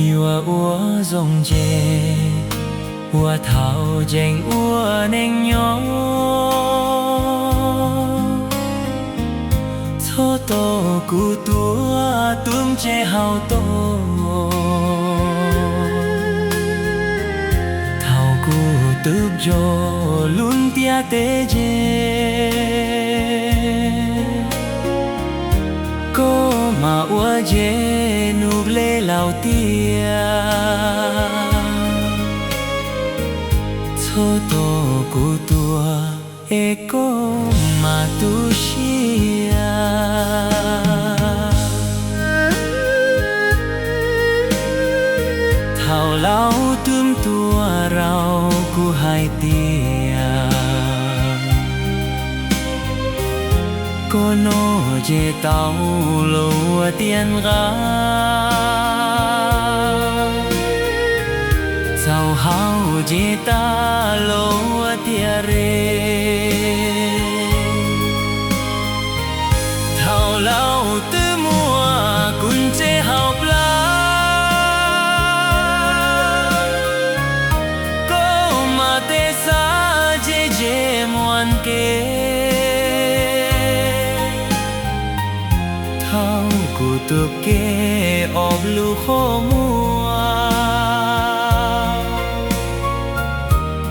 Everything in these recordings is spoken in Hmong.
Yuav ua zoo ntse, ua thaum tseem ua neej nyob, txhob tos kuv tuag tub ntse hau toj. Thaum kuv twb ntso lub ntiaj teb ze, koj mam ua ntse nug le laus tiag. Txhob tos kuv tuag es koj mam tu siab. Thaum laus twb tuaj rau kuv hais tias, koj noj tsis tau los ua tiaj nqa, txaus hau tsis tas los ua tiaj re. Thaum laus twb muab kuv ntse hau plab, koj mam tej xav ze ze muaj kev. Thaum kuv tuag ke ob lub qhov muag,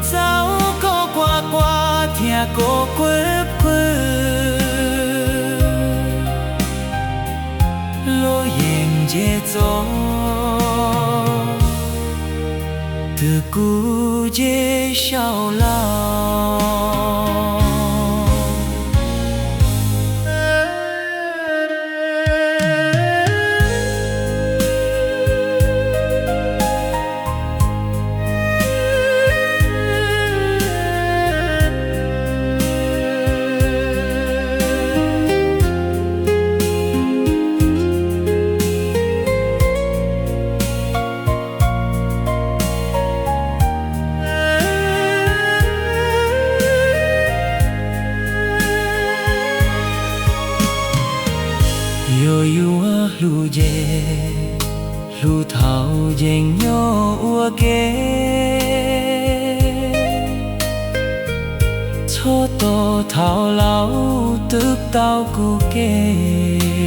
txaus koj quaj quaj thiab koj qw qw, luag yeej nce txog twg kuv ces sau laus. Yog yuav hlub ces hlub thaum yeej nyob ua ke, txhob tos thaum laus twb tau kuv kev.